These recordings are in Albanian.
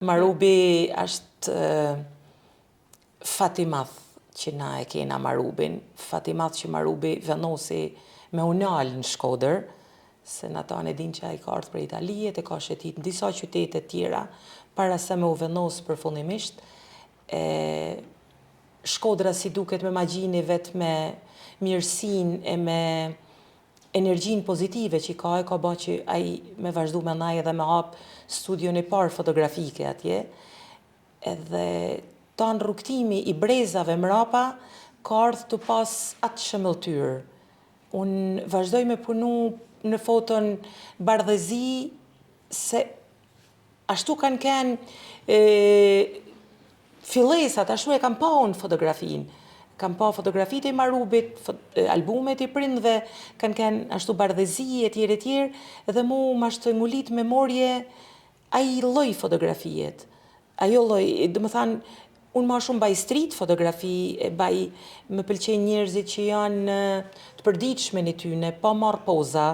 Marubi është fat i madh që na e kena Marubin, fat i madh që Marubi vendosi me u nalë në Shkodër, se na tanë e din që ai ka ardhë prej Italie, e ka shetit në disa qytete tjera, para se me u vendos përfundimisht, e Shkodra si duket me magjinë e vet me mirësinë e me energjinë pozitive që ka e ka ba që ai me vazhdu me naj edhe me hap studion e parë fotografike atje. Edhe tanë rrugëtimi i brezave mrapa ka ardhë tu pas atë shemëlltyrë. Unë vazhdoj me punu në foton bardhezi se Ashtu kanë kenë fillesat, ashtu e kam pa unë fotografinë. Kam pa fotografitë e Marubit, albumet e prindve, kanë kenë ashtu bardhezi e tjerë e tjerë, dhe mu m'asht ngulit n'memorje ai lloj fotografijet. Ajo lloj, domethanë, unë ma shumë baj street fotografi, e baj, më pëlqejnë njerëzit që janë të përditshmen e tyne, pa marrë poza,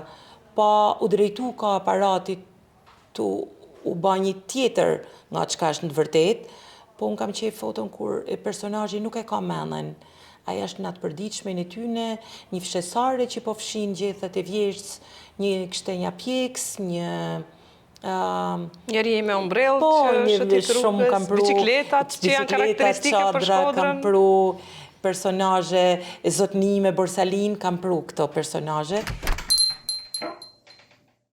pa u drejtu ka aparatit tu u ba një tjetër nga çka është në të vërtetë, po unë kam qejf foton kur personazhi nuk e ka menen, ai është në atë përditshmen e tyne, një fshesare që po fshin gjethet e vjeshtës, një gështenja pjekës, një Njeri me ombrellë po, që shëtit rrugës, bicikletat që janë karakteristike për Shkodrën. Kam pru personazhe, zotni me borsalin, kam pru këto personazhe.